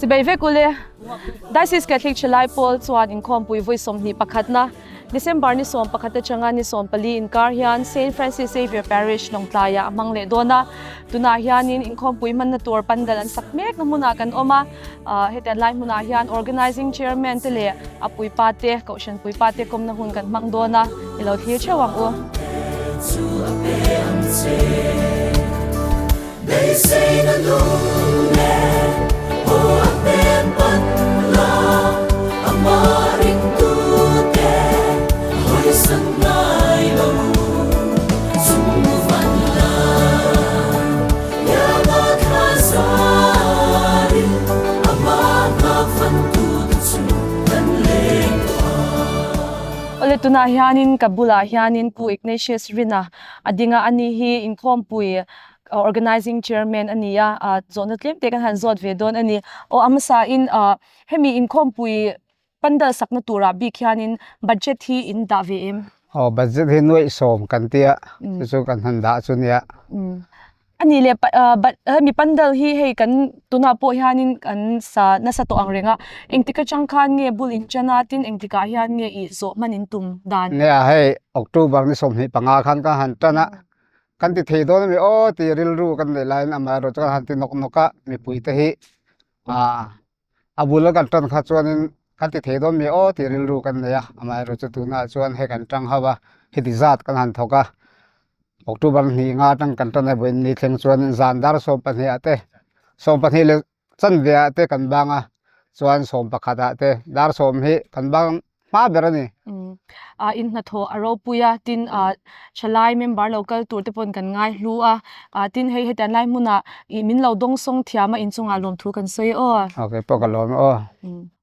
Chibai vek ule. Diocese Catholic Thalai Pawl chuan inkhawmpui vawi 21 pakhatna December ni 11 atanga ni 14 inkar hian Saint Francis Xavier Parish Lawngtlaiah a hmang leh dawn a. Tunah hianin inkhawmpui hmanna tur pandal an sak mekna hmunah kan awm a. Hetiang lai hmunah hian Organizing Chairman te leh a puipa te, Kohhran puipa te kawmna hun kan hmang dawn a, i lo thlir theuh ang u. Awle tunah hianin ka bulah hianin Pu Ignatius Rina a ding a, ani hi inkhawmpui Organizing Chairman a ni a, zawhna tlem te kan han zawt ve dawn a ni. Aw a hmasa in hemi inkhawmpui pandal sakna turah bik hianin budget hi in dah ve em? Aw budget hi nuaih sawm kan tia chu chu kan han dah chu nia. A nih leh hemi pandal hi hei kan tunah pawh hianin kan sa nasa tawh ang reng a, engtik atang khan nge bul in tan a tin engtikah hian nge i zawh hman in tum dan? Nia hei October ni 25 khan kan han tan a, kan ti thei dawn a mi aw tih rilru kan neih laiin amaherawh chu kan han ti nawk nawk a mipui te hi ah a bul a kan tan kha chuanin kan ti thei dawn mi aw tih rilru kan nei a amaherawh chu tunah chuan hei kan tang ho a heti zat kan han thawk a October hnih nga atang kan tan a vawiin ni thleng chuanin zan dar 12 ah te 12 leh chanve ah te kan bang a chuan 11 ah te dar 10 hi kan bang hma ber a ni. Ah in hnathawh a ropui a tin ah thalai member lo kal tur te pawn kan ngai hlu a ah tin hei hetiang lai hmunah ih min lo dawng sawng thiam a inchungah lawmthu kan sawi aw. Ok pawh ka lawm aw.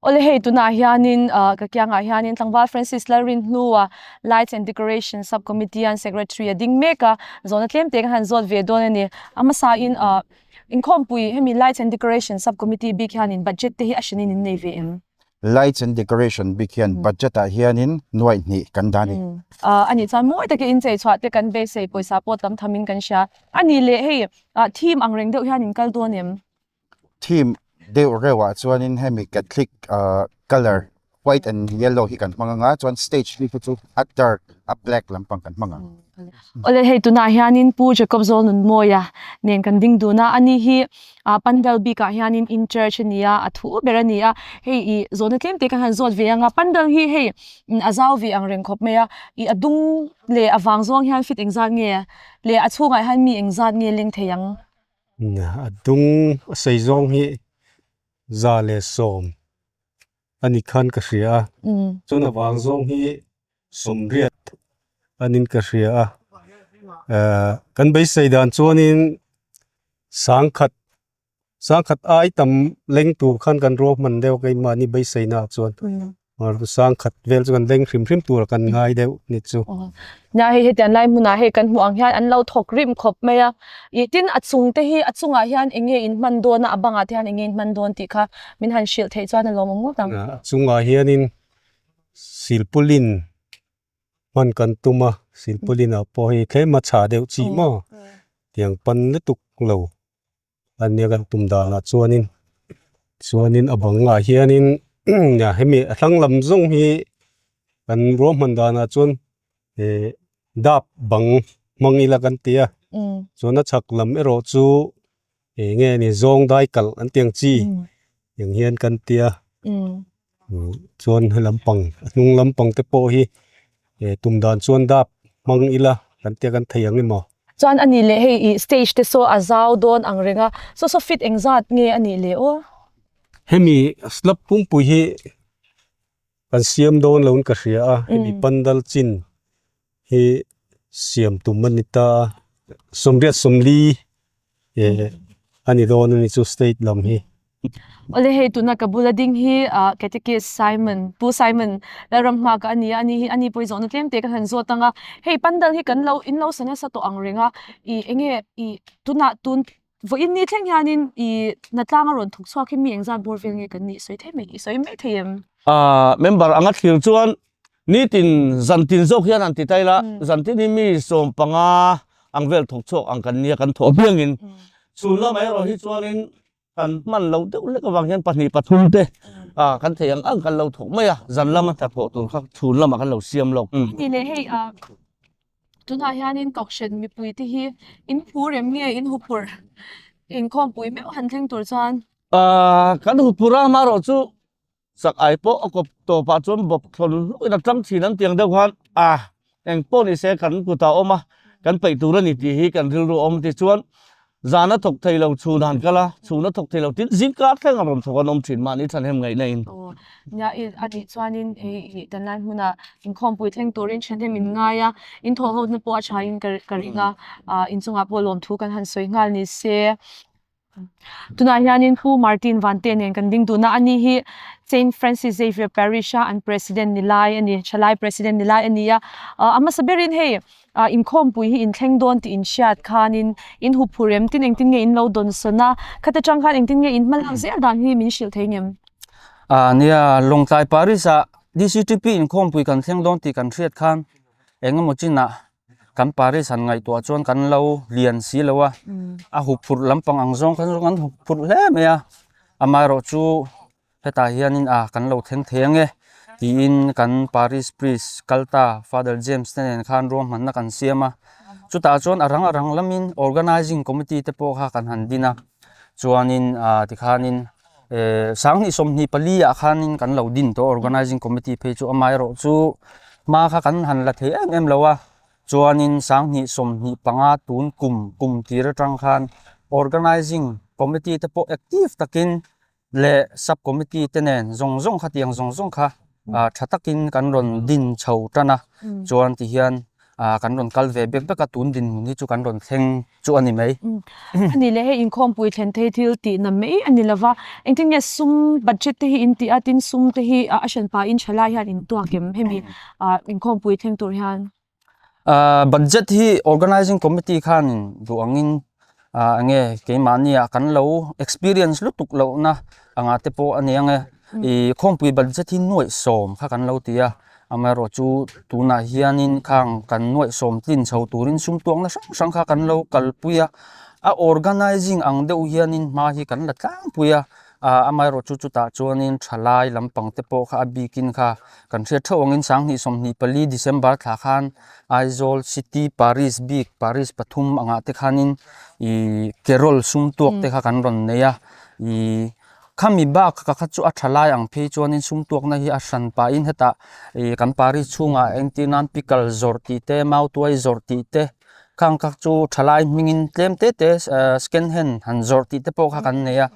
Awle hei tunah hianin ah ka kiangah hianin tlangval Francis Lalrinhlua Lights and Decoration Sub Committee an Secretary a ding mek a zawhna tlem te kan han zawt ve dawn a ni. A hmasa in ah inkhawmpui hemi Lights and Decoration Sub Committee bik hianin budget te hi a hrenin in nei ve em? Lights and Decoration bik hian budget ah hianin nuaih hnih kan dah a ni. A nih chuan mawi takin inchei chhuah te kan beisei pawisa pawh tam thamin kan hria. A nih leh hei theme ang reng deuh hian in kal dawn em? Theme deuh reuh ah chuanin hemi Catholic colour white and yellow hi kan hmang anga chuan stage hi chu a dark a black lampang kan hmang ang. Awle hei tunah hianin Pu Jacob Zawlnunmawia nen kan ding dun a, ani hi pandal bikah hianin in charge a ni a, a thu ber a ni a, hei ih zawhna tlem te kan han zawt ve ang a, pandal hi hei a zau ve ang reng khawp mai a, ih a dung leh a vang zawng hian fit engzat nge leh a chhungah hian mi engzat nge leng thei ang? A dung a sei zawng hi 110 a ni khan ka hria a, chuan a vang zawng hi 80 a nin ka hria a, kan beisei dan chuanin 1000 1000 ai tam leng tur khan kan ruahman deuh a keimahni beiseina ah chuan. 10,000 vel chu kan leng hrim hrim tur a kan ngai deuh ni chu. Nia hei hetiang lai hmunah hei kan hmuh ang hian an lo thawk rim khawp mai a, ih tin a chung te hi a chungah hian eng nge in hman dawn a, a bangah te hian eng nge in hman dawn tih kha min han hrilh theih chuan a lawm awm ngawt ang. A chungah hianin silpulin hman kan tum a, silpulin ah pawh hei tlem a chhah deuh chi maw tiang pan lutuk lo. A nia kan tum danah chuanin chuanin a bangah hianin hemi a thlang lam zawng hi kan ruahman danah chuan eh dap bang hmang ila kan ti a chuan a chhak lam erawh chu eng nge ni zawng dai kalh an tih ang chi ang hian kan ti a. Chuan he lampang a hnung lampang te pawh hi eh tum dan chuan dap hmang ila kan tia kan thei ang emaw. Chuan a nih leh hei ih stage te saw a zau dawn ang reng a, saw saw fit engzat nge a nih leh aw? Hemi slab pumpui hi kan siam dawn lo in ka hria a, hemi pandal chin hi siam tum a ni ta a, 84 eh a ni dawn a ni chu state lam hi. Awle hei tuna ka bula ding hi ah Catechist Simon Pu Simon Lalramhmaka a ni a, ani hi ani pawh hi zawhna tlem te ka han zawt ang a, hei pandal hi kan lo in lo sa nasa tawh ang reng a, ih enge ih tunah tun vawiin ni thleng hianin ih hnatlang a rawn thawk chhuak hi mi engzat bawr vel nge kan nih sawi thei mai sawi mai thei em? Ah member anga thlir chuan Nitin zantin zawk hian an ti ta ila, zantin hi mi 15 ang vel thawk chhuak ang kan nia kan thawh apiangin chhun lamah erawh hi chuanin. Kan hman lo deuh hlek avang hian pahnih pathum te kan thei ang ang kan lo thawk mai a, zan lama hnathawh tur kha chhun lamah kan lo siam lawk. Ni leh hei tunah hianin kohhran mipui te hi in phur em nge in huphurh inkhawmpui meuh han thleng tur chuan? Kan huphurh a, amaherawh chu sak ai pawh a kawp tawpah chuan bawp thlawn hlukin a tang thin an tiang deuh khan a eng pawh ni se kan kutah a awm a, kan peih tur a ni tih hi kan rilru a awm tichuan zan a thawk thei lo chhun han kal a, chhun a thawk thei lo tin zingkar thleng a rawn thawk an awm thin mahni thahnem ngaihna in. Aw nia i a nih chuanin hei tunlai hmuna inkhawmpui thleng turin thahnem in ngai a, in thawh ho na pawh a tha in ka ring a, inchungah pawh lawmthu kan han sawi nghal ni se. Tunah hianin Pu Martin Vante nen kan ding dun a, ani hi Saint Francis Xavier Parish a an President ni lai a ni, Thalai President ni lai a ni a. A hmasa berin hei inkhawmpui hi inthleng dawn tih inhriat khanin in huphurh em tin engtin nge in lo dawnsawn a, khata tang khan engtin nge in hmalak zel dan hi min hrilh thei ngem? Nia, Lawngtlai Parish ah DCTP inkhawmpui kan thleng dawn tih kan hriat khan engemaw chinah kan Paris han ngaihtuah chuan kan lo lian si lo a, a huphurh lampang ang zawng khan kan huphurh hle mai a, amaherawh chu hetah hianin ah kan lo thleng thei ang e tiin kan Paris priest kal ta Father James te nen khan ruahmanna kan siam a, chutah chuan a rang a rang lamin organizing committee te pawh kha kan han din a, chuanin ah tikhanin eh sanghnih 24 ah khanin kan lo din tawh organizing committee phei chu amaherawh chu hma kha kan han la thei em em lo a chuanin sanghnih 25 tun kum kum tir atang khan organizing committee te pawh active takin leh sub committee te nen zawng zawng kha tiang zawng zawng kha ah tha takin kan rawn din chho tan a chuan tihian ah kan rawn kal ve bek bek a tun dinhmun hi chu kan rawn thleng chu a ni mai. A ni leh hei inkhawmpui thlen thei thil tih na mai a ni lova, engtin nge sum budget te hi in tih a tin sum te hi a hran pa in tha lai hian in tuak em hemi ah inkhawmpui thleng tur hian? Ah budget hi organizing committee khanin duh angin ah enge keimahni ah kan lo experience lutuk lohna anga te pawh a ni ang e. Ih khawmpui budget hi nuaih sawm kha kan lo ti a, amaherawh chu tunah hianin khang kan nuaih sawm tlin chho turin sum tuakna hrang hrang kha kan lo kalpui a, a organizing ang deuh hianin hma hi kan la tlangpui a, ah amaherawh chu chutah chuanin thalai lampang te pawh kha a bikin kha kan hriat theuh angin sanghnih 24 December thla khan Aizawl city Paris bik Paris pathum angah te khanin ih carol sum tuak te kha kan rawn nei a ih. Khami bak ka kha chu a tha lai ang phei chuanin sum tuakna hi a hran pahin hetah ih kan Paris chhungah engtir nan pickle zawrh tih te mautuai zawrh tih te khang kha chu tha lai hmingin tlem te te ahh second hand han zawrh tih te pawh kha kan nei a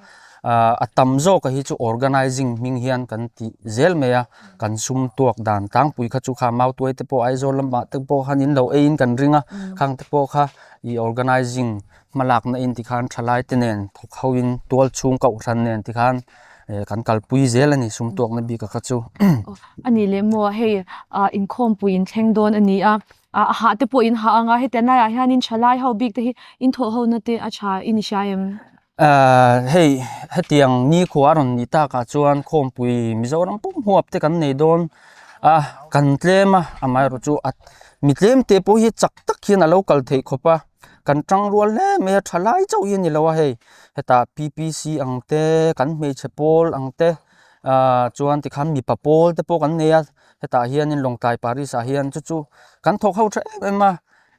ahh a tam zawk a hi chu organizing hming hian kan tih zel mai a kan sum tuak dan tlangpui kha chu kha mautuai te pawh Aizawl lamah te pawh khan in lo eiin kan ring a khang te pawh kha ih organizing Hmalakna in tikhan thalai te nen thawk ho in tual chhung kohhran nen tikhan kan kalpui zel a ni sum tuakna bik a kha chu. A ni leh maw hei inkhawmpui in thleng dawn a ni a, a hah te pawh in hah ang a, hetiang laiah hianin thalai ho bik te hi in thawh ho na te a tha i ni hria em? Hei hetiang nikhua a rawn nih takah chuan khawmpui Mizoram pum huap te kan nei dawn a, kan tlem a, amaherawhchu chu a mi tlem te pawh hi chak tak hian a lo kal theih khawp a. Kan tang rual hle mai a tha lai chauh hi a ni lo a hei hetah P_P_C ang te kan hmeichhe pawl ang te ahh chuan tikhan mipa pawl te pawh kan nei a hetah hianin Lawngtlai Paris ah hian chu chu kan thawk ho tha em em a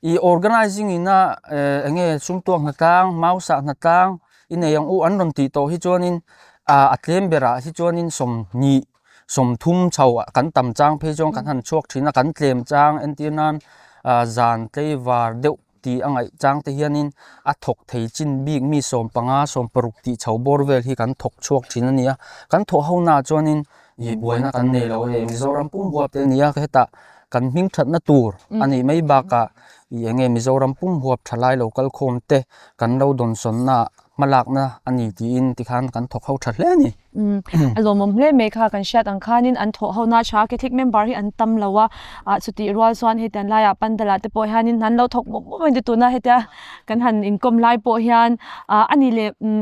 ih organizing ina eh eng nge sumtuak hnatlang mau sah hnatlang i nei ang u an rawn tih tawh hi chuanin ah a tlem berah hi chuanin 20 30 chho kan tam chang phei chuan kan han chhuak thin a kan tlem chang entir nan ah zan tleivar deuh tih a ngaih chang te hianin a thawk thei chin bik mi 15 16 tih chho bawr vel hi kan thawk chhuak thin a ni a kan thawh ho naah chuanin ih buaina kan nei lo hei Mizoram pum huap te a ni a hetah kan hming thatna tur a nih mai bakah ih eng nge Mizoram pum huap tha lai lo kal khawm te kan lo dawnsawn naah hmalakna a ni tiin tikhan kan thawk ho tha hle a ni. A lawmawm hle mai kha kan hriat ang khanin an thawh ho na tha Catholic member hi an tam lo a ah chutih rual chuan hetiang laiah pandal ah te pawh hianin an lo thawk mup mup a ni tuna hetia kan han inkawm lai pawh hian ah a ni leh umm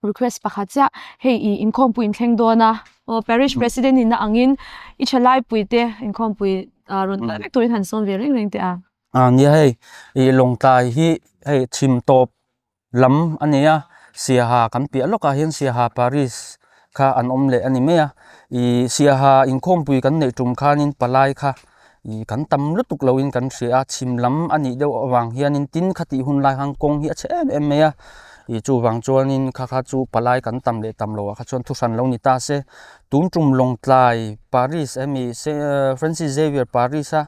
request pakhat chiah hei ih inkhawmpui inthleng dawn a aw parish president in a angin i thalai pui te inkhawmpui ah rawn kal vek turin han sawm ve reng reng teh a. Ah nia hei ih Lawngtlai hi hei chhim tawp lam a nei a. Siaha kan piah lawkah hian Siaha Parish kha an awm leh a ni mai a, ih Siaha inkhawmpui kan neih tum khanin palai kha ih kan tam lutuk loin kan hria a, chhim lam a nih deuh avang hianin tin khatih hun lai khan kawng hi a chhe em em mai a, ih chuvang chuanin kha kha chu palai kan tam leh tam loh ah kha chuan thuhran lo ni ta se, tun tum Lawngtlai Parish emi Francis Xavier Parish a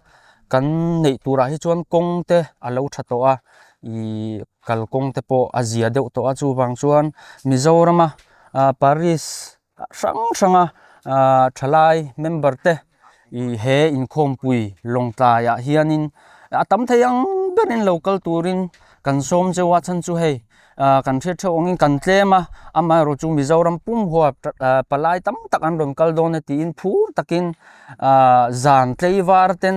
kan neih turah hi chuan kawng te a lo tha tawh a, ih kalkawng te pawh a zia deuh tawh a chuvang chuan Mizorama ah Parish hrang hranga ah thalai member te ih he inkhawmpui Lawngtlai ah hianin a tam thei ang berin lo kal turin kan sawm cheu a chhan chu hei ah kan hriat theuh angin kan tlem a amaherawh chu Mizoram pum huap ah palai tam tak an rawn kal dawn a tiin phur takin ah zan tlei var ten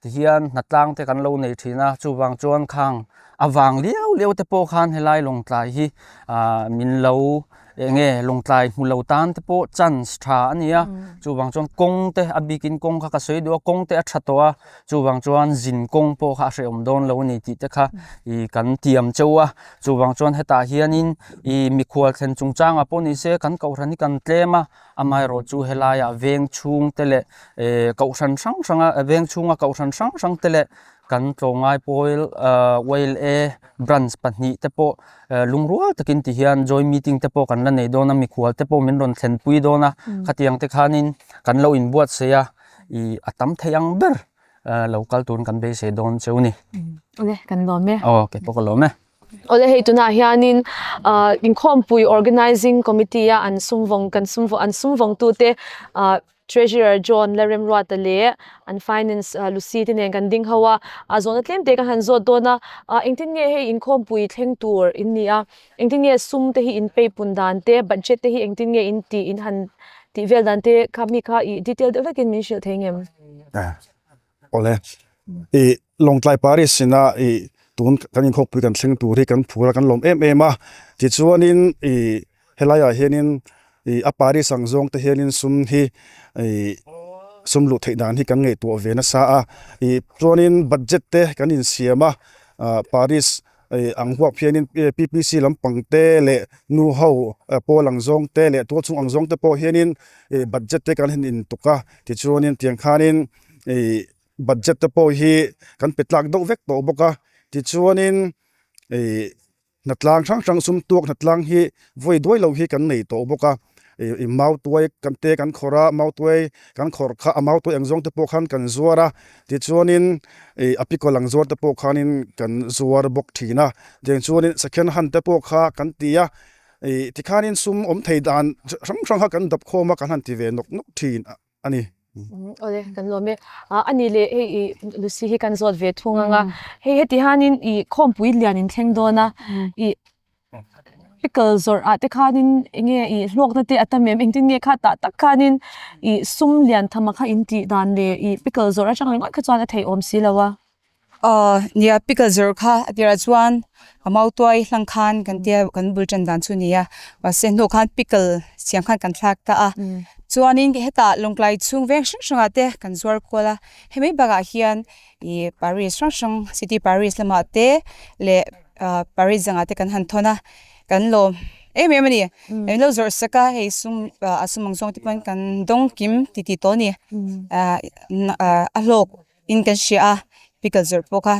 tihian hnatlang te kan lo nei thin a chuvang chuan khang a vang liau liau te pawh khan helai Lawngtlai hi ah min lo eng nge Lawngtlai hmu lo tan te pawh chance tha a ni a chuvang chuan kawng te a bikin kawng kha ka sawi duh a kawng te a tha tawh a chuvang chuan zin kawng pawh kha a hrehawm dawn lo a ni tih te kha ih kan tiam cheu a chuvang chuan hetah hianin ih mikhual thlen chungchangah pawh ni se kan kohhran hi kan tlem a amaherawh chu helaiah veng chhung te leh eh kohhran hrang hranga veng chhunga kohhran hrang hrang te leh kan tlawngai pawl ah YLA branch pahnih te pawh lungrual takin ti hian joint meeting te pawh kan la nei dawn a mikhual te pawh min rawn thlen pui dawn a khatiang te khanin kan lo inbuatsaih a ih a tam thei ang ber lo kal turin kan beisei dawn cheu a ni. Awle kan lawm e. Aw kei pawh ka lawm e. Awle hei tunah hianin ah inkhawmpui organizing committee a an sumvawng kan sumvawng an sumvawngtu te ah Treasurer John Lalremruata leh an Finance Lucy te nen kan ding ho a, a zawhna tlem te ka han zawt dawn a, engtin nge hei inkhawmpui thleng tur in ni a, engtin nge sum te hi in pay pun dan te, budget te hi engtin nge in tih in han tih vel dan te kha mi kha i detail deuh vekin min hrilh thei ngem? Awle, i Lawngtlai Parish ina i tun kan inkhawmpui kan thleng tur hi kan phur a kan lawm em em a, tichuanin i helaiah hianin i a Parish ang zawng te hianin sum hi i sum luh theih dan hi kan ngaihtuah ve nasa a, i chuanin budget te kan insiam a, ah Parish i ang huap hianin P_P_C lampang te leh nu ho pawl ang zawng te leh tual chhung ang zawng te pawh hianin i budget te kan han intuk a, tichuanin tiang khanin ih budget te pawh hi kan pe tlak deuh vek tawh bawk a tichuanin ih hnatlang hrang hrang sum tuak hnatlang hi vawi duai lo hi kan nei tawh bawk a ih mau tuai kan te kan khawrh a mau tuai kan khawrh kha a mau tuai ang zawng te pawh khan kan zuar a tichuanin ih a pikawl ang zuar te pawh khanin kan zuar bawk thin a tiang chuanin second hand te pawh kha kan ti a ih tikhanin sum awm thei dan hrang hrang kha kan dap khawm a kan han ti ve nawk nawk thin a ni. Awle kan lawm e. A ni leh hei i Lucy hi kan zawt ve thung ang a. Hei heti hianin i khawmpui lian in thleng dawn a. I pickle zawrh ah te khanin enge i hluakna te a tam em engtin nge kha tah tak khanin i sum lian tham a kha in tih dan leh i pickle zawrh atang ringawt kha chuan a theih awm si lo a. Aw nia pickle zawrh kha a tirah chuan a mautuai hlang khan kan tia kan bul tan dan chu a ni a mahse hnuah khan pickle siam khan kan thlak ta a chuanin hetah lawngtlai chhung veng hrang hrangah te kan zuar kual a hemi bakah hian ih Paris hrang hrang city Paris lamah te leh ah Paris zangah te kan han thawn a kan lawm em em a ni englo zawrh sak a hei sum ah a sum ang zawng te pawn kan dawng kim ti tih tawh a ni ah a hlawk. In kan hria a, pickle zawrh pawh kha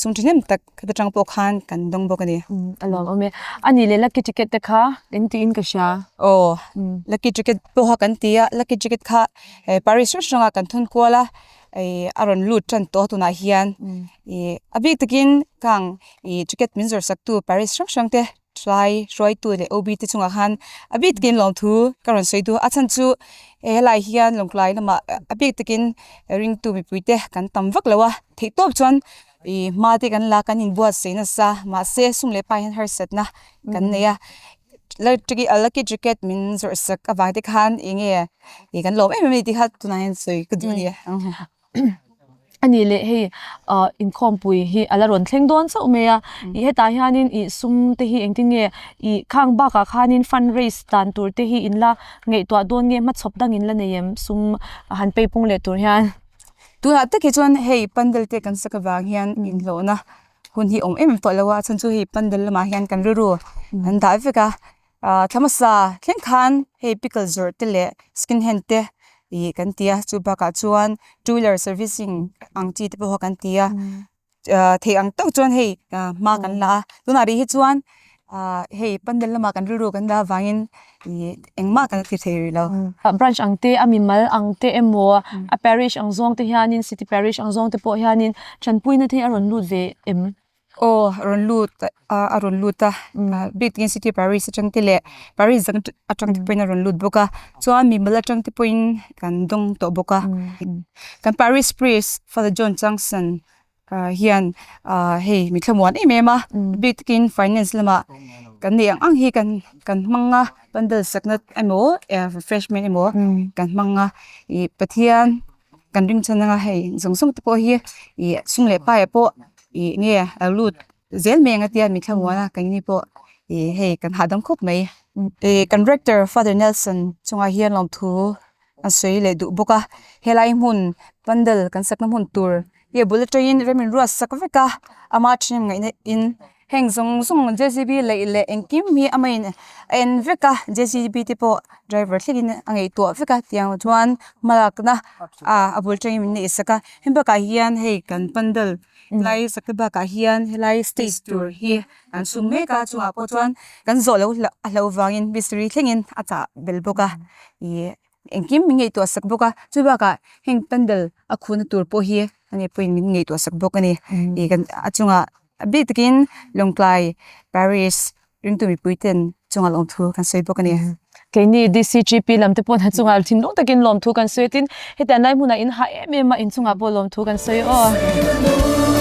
sum thahnem tak khata tang pawh khan kan dawng bawk a ni. A lawm awm e. A nih leh lucky ticket te kha in tiin ka hria. Aw, lucky ticket pawh kha kan ti a, lucky ticket kha Paris hrang hrangah kan thun kual a, a rawn lut tan tawh a tunah hian. Ih a bik takin khang ih ticket min zawrh sak tu Paris hrang hrang te Tlai hruaitu leh OB te chungah khan a bik takin lawmthu ka rawn sawi duh a, a chhan chu helai hian lawngtlai lamah a bik takin ringtu mipui te kan tam vak lo a, theih tawp chuan ih hma te kan la kan inbuatsaih nasa mahse sum leh pa hian harsatna kan nei a, lucky ticket min zawrh sak avang te khan eng nge ih kan lawm em em a ni tih kha tunah hian sawi ka duh a ni. A nih leh hei ah inkhawmpui hi a la rawn thleng dawn chauh mai a ih hetah hianin ih sum te hi engtin nge ih khang bakah khanin fund raise dan tur te hi in la ngaihtuah dawn nge hmachhawp dang in la nei em sum han pay pung leh tur hian. Tunah tak hi chuan hei pandal te kan sak avang hian inhlawhna. hun hi awm em em tawh lo a, a chhan chu hei pandal lamah hian kan rilru an dah vek a, ah thla hmasa thleng khan hei pickle zawrh te leh skin hand te ih kan ti a, chu bakah chuan two wheeler servicing ang chi te pawh kan ti a. Thei ang tawk chuan hei hma kan la a, tunah rih hi chuan hei pandal lamah kan rilru kan dah avangin ih engmah kan ti thei rih lo. Branch ang te, a mimal ang te emaw, a parish ang zawng te hianin, city parish ang zawng te pawh hianin tanpuina te hi a rawn lut ve em? Aw, a rawn lut a, a rawn lut a, bik takin city parish atang te leh parish dang atang te pawhin a rawn lut bawk a, chuan mimal atang te pawhin kan dawng tawh bawk a. Kan parish priest Father John Changson hian hei mi thlamuan em em a bik takin finance lamah kan neih ang ang hi kan kan hmang a pandal sakna emaw refreshment emaw kan hmang a ih Pathian kan ring chhan anga hei zawng zawng te pawh hi ih sum leh pai ah pawh ih nge a lut zel mai ang a tia mi thlamuan a keini pawh ih hei kan hahdam khawp mai ih kan rector Father Nelson chungah hian lawmthu a sawi leh duh bawk a helai hmun pandal kan sakna hmun tur hi a bul atangin rem in ruat sak vek a ama then ngaihna in heng zawng zawng j c b laih leh engkim hi amah in a en vek a j c b te pawh driver thlengin a ngaihtuah vek a tiang chuan hmalakna ah a bul atangin min neih sak a hemi bakah hian hei kan pandal helai sakna bakah hian helai stage tur hi an sum mek a chungah pawh chuan kan zawh loh a hlauh vangin mistiri thlengin a chah bel bawk a ih engkim min ngaihtuah sak bawk a chu bakah heng pandal a khuhna tur pawh hi ani pawhin min ngaihtuah sak bawk a ni ih kan a chungah a bik takin Lawngtlai Parish ringtu mipui ten chungah lawmthu kan sawi bawk a ni. Keini DCGP lam te pawh hna chungah thinlung takin lawmthu kan sawi a tin hetiang lai hmunah in hah em em a inchungah pawh lawmthu kan sawi aw.